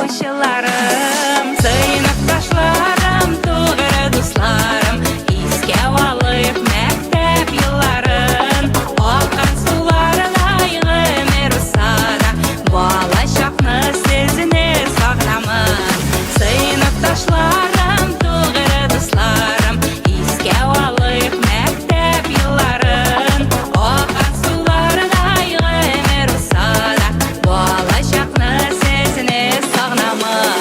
укучыларым. Сыйныфташларым, тугры дусларым, искә алыйк мәктәп елларын. Аккан сулардай гомер узса да, балачакны сезне сагынамын. Сыйныфташларым, тугры дусларым, искә алыйк мәктәп елларын. Аккан сулардай гомер узса да, балачакны сезне сагынамын.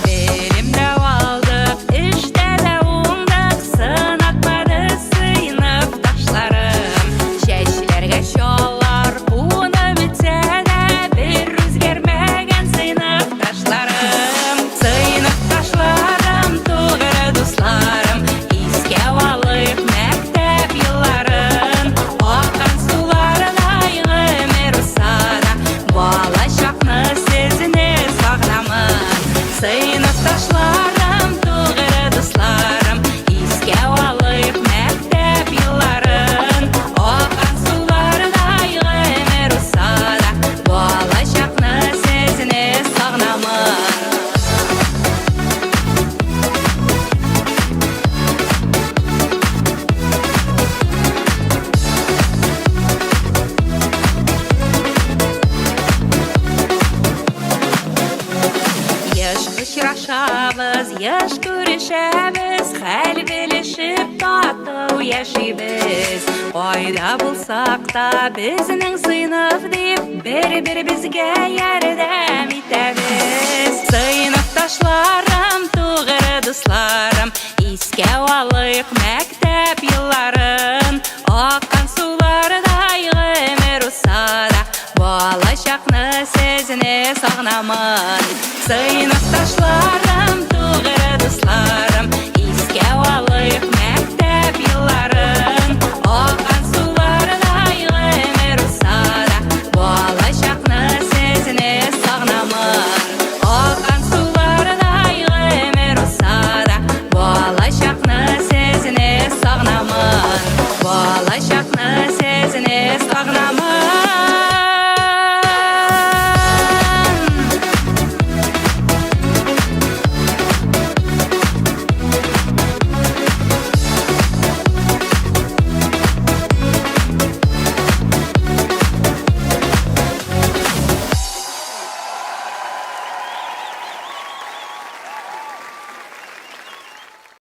Белем дә алдык, эштә дә уңдык, сынатмады сыйныфташларым. Чәчләргә чаллар кунып бетсә дә, бер үзгәрмәгән сыйныфташларым. Сыйныфташларым, тугры дусларым, искә алыйк мәктәп елларын. Аккан сулардай гомер узса да, балачакны сезне сагынамын. Сыйныфташларым, тугры дусларым, искә алыйк мәктәп елларын. Аккан сулардай гомер узса да, балачакны сезне сагынамын. Еш очрашабыз, еш күрешәбез, хәл белешеп тату яшибез. Кайда булсак та безнең сыйныф дип бер-беребезгә ярдәм итәбез. Сыйныфташларым, тугры дусларым, искә алыйк мәктәп елларын. Аккан сулардай гомер узса да, балачакны сезне сагынамын. Сыйныф